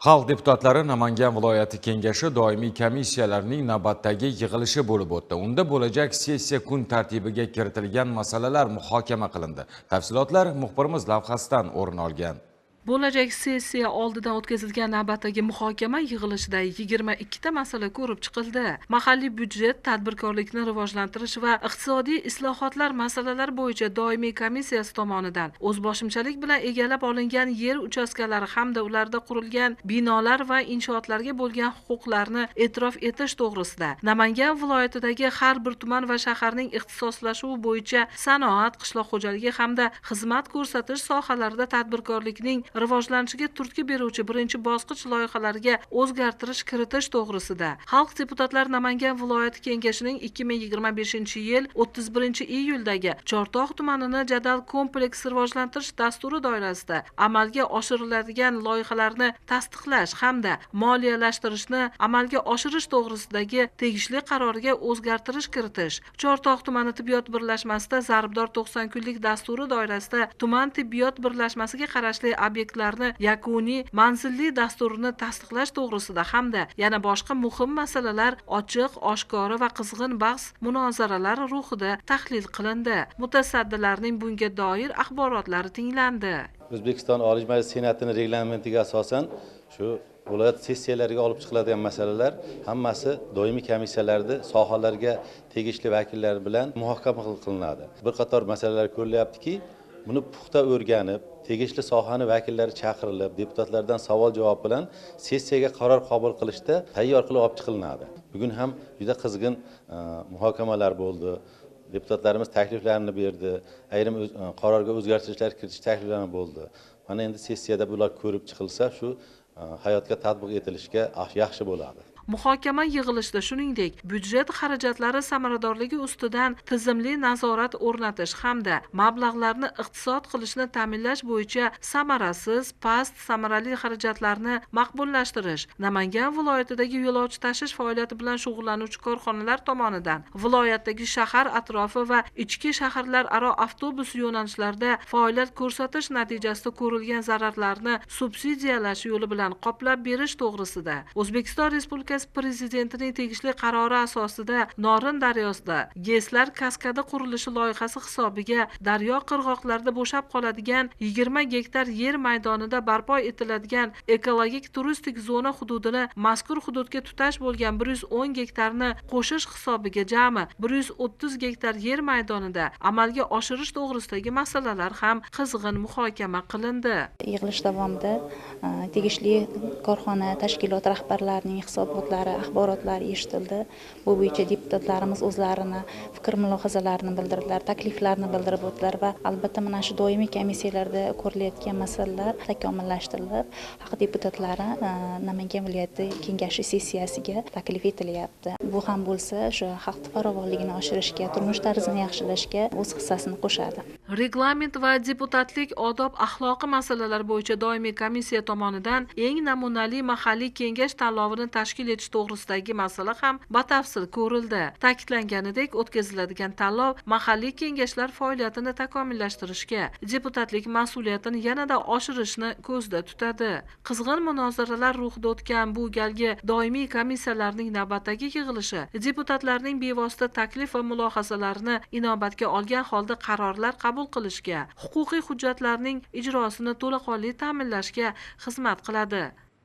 Xalq deputatlari Namangan viloyati kengashi doimiy komissiyalarining navbatdagi yig'ilishi bo'lib o'tdi. Unda bo'lajak sessiya kun tartibiga kiritilgan masalalar muhokama qilindi. Tafsilotlar muxbirimiz lavhasidan o'rin olgan. Bo'lajak sessiya oldidan o'tkazilgan navbatdagi muhokama yig'ilishida 22 ta masala ko'rib chiqildi. Mahalliy byudjet, tadbirkorlikni rivojlantirish va iqtisodiy islohotlar masalalari bo'yicha doimiy komissiyasi tomonidan o'zboshimchalik bilan egallab olingan yer uchastkalari hamda ularda qurilgan binolar va inshootlarga bo'lgan huquqlarni e'tirof etish to'g'risida, Namangan viloyatidagi har bir tuman va shaharning ixtisoslashuvi bo'yicha sanoat, qishloq xo'jaligi hamda xizmat ko'rsatish sohalarida tadbirkorlikning rivojlanishiga turtki beruvchi birinchi bosqich loyihalariga o'zgartirish kiritish to'g'risida, Xalq deputatlari Namangan viloyati kengashining 2025-yil 31-iyuldagi Chortoq tumanini jadal kompleks rivojlantirish dasturi doirasida amalga oshiriladigan loyihalarni tasdiqlash hamda moliyalashtirishni amalga oshirish to'g'risidagi tegishli qarorga o'zgartirish kiritish, Chortoq tumani tibbiyot birlashmasida Zarbdor 90 kunlik dasturi doirasida tuman tibbiyot birlashmasiga qarashli obyektlarni yakuniy manzilli dasturini tasdiqlash to'g'risida hamda yana boshqa muhim masalalar ochiq, oshkora va qizg'in bahs munozaralar ruhida tahlil qilindi. Mutasaddilarning bunga doir axborotlari tinglandi. O'zbekiston Oliy Majlisi Senatining reglamentiga asosan shu viloyat sessiyalariga olib chiqiladigan masalalar hammasi doimiy komissiyalarda sohalarga tegishli vakillar bilan muhokama qilinadi. Bir qator masalalar ko'rilyaptiki, buni puxta o'rganib, tegishli sohani vakillari chaqirilib, deputatlardan savol-javob bilan sessiyaga qaror qabul qilishda tayyor qilib olib chiqilinadi. Bugun ham juda qizg'in muhokamalar bo'ldi. Deputatlarimiz takliflarini berdi, ayrim qarorga o'zgartirishlar kiritish takliflari bo'ldi. Mana endi sessiyada bular ko'rib chiqilsa, shu hayotga tatbiq etilishga yaxshi bo'ladi. Muhokama yig'ilishida shuningdek, byudjet xarajatlari samaradorligi ustidan tizimli nazorat o'rnatish hamda mablag'larni iqtisod qilishni ta'minlash bo'yicha samarasiz, past samarali xarajatlarni maqbullashtirish, Namangan viloyatidagi yo'lovchi tashish faoliyati bilan shug'ullanuvchi korxonalar tomonidan viloyatdagi shahar atrofi va ichki shaharlararo avtobus yo'nalishlarida faoliyat ko'rsatish natijasida ko'rilgan zararlarni subsidiyalash yo'li bilan qoplab berish to'g'risida O'zbekiston Respublikasi Prezidentining tegishli qarori asosida Norin daryosida GESlar kaskadi qurilishi loyihasi hisobiga daryo qirg'oqlarida bo'shab qoladigan 20 gektar yer maydonida barpo etiladigan ekologik turistik zona hududini mazkur hududga tutash bo'lgan 110 gektarni qo'shish hisobiga jami 130 gektar yer maydonida amalga oshirish to'g'risidagi masalalar ham qizg'in muhokama qilindi. Yig'ilish davomida tegishli korxona, tashkilot rahbarlarining hisobotlari, axborotlari eshitildi. Bu bo'yicha deputatlarimiz o'zlarini fikr mulohazalarini bildirdilar, takliflarini bildirib o'tdilar va albatta mana shu doimiy komissiyalarda ko'rilayotgan masalalar takomillashtirilib, xalq deputatlari Namangan viloyati kengashi sessiyasiga taklif etilyapti. Bu ham bo'lsa, shu xalq farovonligini oshirishga, turmush tarzini yaxshilashga o'z hissasini qo'shadi. Reglament va deputatlik odob axloqi masalalari bo'yicha doimiy komissiya tomonidan eng namunali mahalliy kengash tanlovini tashkil etish to'g'risidagi masala ham batafsil ko'rildi. Ta'kidlanganidek, o'tkaziladigan tanlov mahalliy kengashlar faoliyatini takomillashtirishga, deputatlik mas'uliyatini yanada oshirishni ko'zda tutadi. Qizg'in munozaralar ruhida o'tgan bu galgi doimiy komissiyalarning navbatdagi yig'ilishi deputatlarning bevosita taklif va mulohazalarini inobatga olgan holda qarorlar qabul qilishga, huquqiy hujjatlarning ijrosini to'laqonli ta'minlashga xizmat qiladi.